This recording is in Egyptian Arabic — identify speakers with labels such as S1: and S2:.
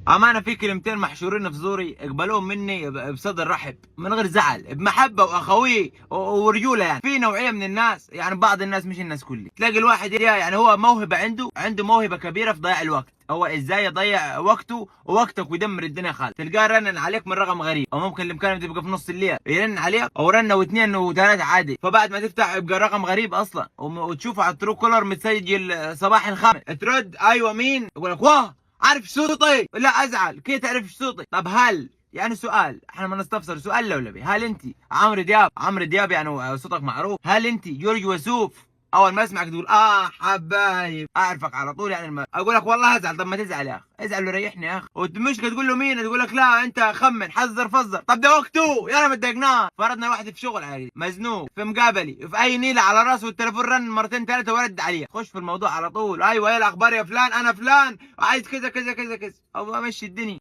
S1: امانه في كلمتين محشورين في زوري، اقبلوهم مني بصدر رحب من غير زعل، بمحبة واخويه ورجوله. يعني في نوعية من الناس، يعني بعض الناس مش الناس كلي، تلاقي الواحد يعني هو موهبة عنده موهبة كبيرة في ضياع الوقت. هو ازاي يضيع وقته ووقتك ويدمر الدنيا خالص. تلقاه رنن عليك من رقم غريب، او ممكن المكالمة تبقى في نص الليل يرن عليك، او رنه واثنين وثلاثة عادي، فبعد ما تفتح يبقى رقم غريب اصلا، وتشوفه على ال Truecaller متسجل صباح الخامس، ترد ايوه مين؟ يقول لك واه عارف صوتي. لا ازعل، كيف تعرف صوتي؟ طب هل يعني سؤال، احنا ما نستفسر، سؤال لولبي، هل انت عمرو دياب؟ عمرو دياب يعني صوتك معروف. هل انت جورج وسوف؟ اول ما اسمعك تقول حبايب، اعرفك على طول. يعني اقول لك والله ازعل. طب ما تزعل يا اخي، ازعل وريحني يا اخي. والمشكلة تقول له مين؟ تقول لك لا انت خمن حذر فزر. طب ده وقته، يلا ما تضايقناش. فرضنا واحد في شغل عادي مزنوق في مقابلي في اي نيله على راسه، والتليفون رن مرتين ثلاثة ورد عليه، خش في الموضوع على طول. ايوه ايه الاخبار يا فلان؟ انا فلان وعايز كذا كذا كذا كذا، او امشي الدنيا.